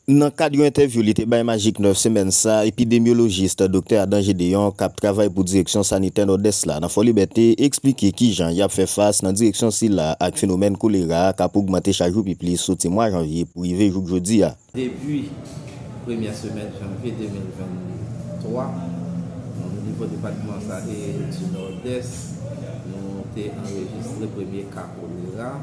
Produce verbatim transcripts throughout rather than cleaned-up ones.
Nan kad yon entèvyou li te bay Magik nèf semèn sa, epidemyolojis Doktè Adan Gédéon, k ap travay pou Direksyon Sanitè Nòdès la nan Fòlibète, eksplike kijan y ap fè fas nan direksyon sila ak fenomèn kolera a k ap ogmante chak jou pi plis soti mwa janvye pou rive jouk jodi a. Depi premyè semèn janvye de mil venntwa, o nivo depatman sa e di Nòdès, nou te anrejistre premye ka kolera,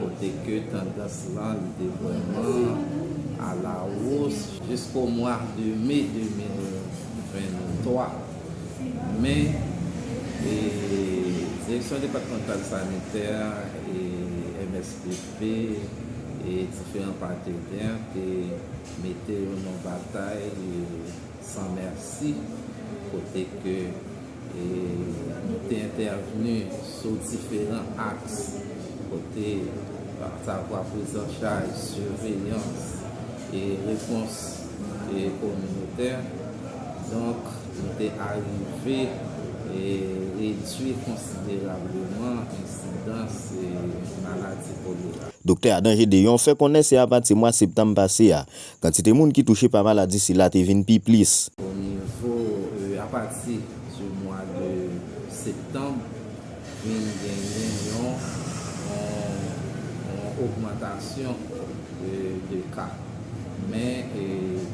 kote ke tandans lan li te vrèman a la wos jisko mwa de me de mil venntwa. Men, e, Direksyon Depatmantal Sanitè, e, M S P P, e diferan patnè te mete yo nan batay, e, san mèsi, kote ke, e, nou te entèvni sou diferan aks, kote, asavwa prizanchaj, siveyans e repons, e kominotè. Donk, nou te arive, e, redui konsiderableman ensidans, e, maladi kolera. Doktè Adan Gédéon fè konnen se apati mwa septanm pase a, kantite moun ki touche pa maladi sila te vin pi plis. O nivo, e, apati di mwa de septanm, vin genyen yon, yon, yon ogmantasyon de, de ka. Men, e,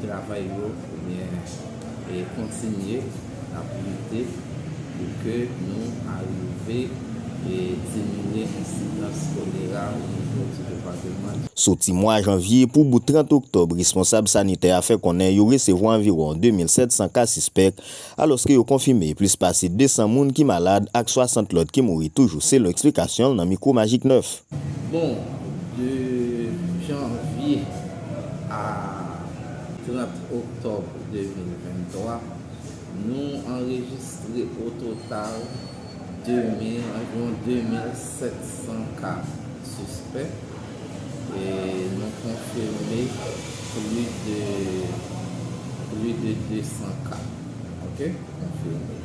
travay yo, ebyen, e, kontinye, n ap lite pou ke nou arive, e, diminye ensidans kolera o nivo di depatman. Soti mwa janvye pou bout trant oktòb, responsab sanitè a fè konnen yo resevwa anviwon de mil sèt san ka sispèk, alòske yo konfime plis pase de san moun ki malad ak swasant lòt ki mouri toujou, selon eksplikasyon l nan mikwo Magik nèf. Bon, de janvye a trant oktòb de mil venntwa, nou anrejistre o total de mil, anviwon de mil sèt san ka sispèk, e nou konfime plis de, plis de de san ka, ok, konfime.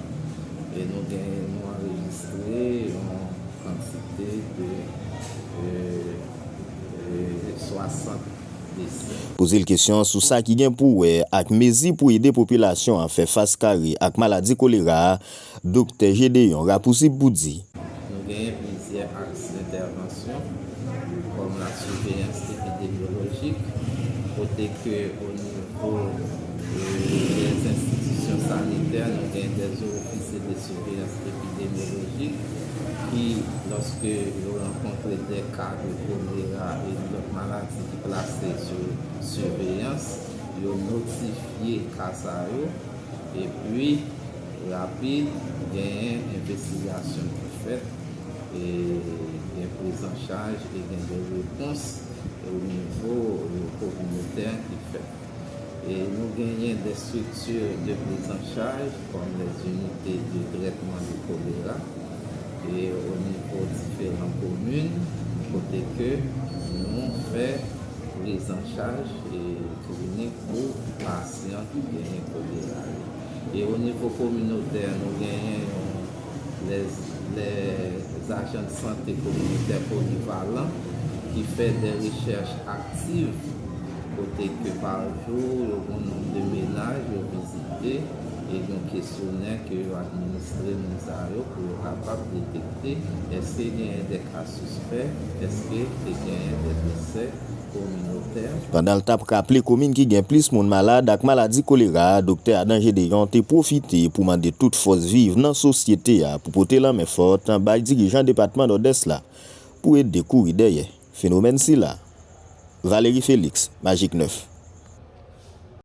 E nou gen, nou anrejistre yon kantite de, e, e, swasant desè. Poze l kesyon sou sa ki gen pou wè ak mezi pou ede popilasyon an fè fas kare ak maladi kolera a, Doktè Gédéon rapousib pou di. Nou genyen plizyè aks entèvansyon, kòm la siveyans epidemyolojik, kote ke o nivo, e, dè enstitisyon sanitè, nou gen dè ofisye de siveyans epidemyolojik ki, lòske yo rankontre dè ka de kolera e lòt maladi ki plase sou siveyans, yo notifye ka sa yo, epi rapid, genyen envestigasyon ki fèt, e gen prizanchaj e gen de repons o nivo, e, kominotè ki fèt. E nou genyen de strikti de prizanchaj, kòm lè zinite de trètman de kolera, e o nivo diferan komin, kote ke nou fè prizanchaj, e klinik pou pasyan ki genyen kolera yo. E o nivo kominotè, nou genyen yon lè, lè zajan de sante kominotè polivalan ki fè de rechèch aktiv, kote ke pa jou, yo gen yon nonb de menaj, yo vizite, e gen yon kesyonè ke yo administre moun sa yo pou yo kapab detekte èske genyen de ka sispèk, èske te genyen de desè kominotè. Pandan l t ap raple komin ki gen plis moun malad ak maladi kolera a, Doktè Adan Gédéon te pwofite pou mande tout fòs viv nan sosyete a pou pote lanmen fòt bay dirijan depatman Nòdès la pou ede kouri dèyè fenomèn sila. Valery Félix, Magik nèf.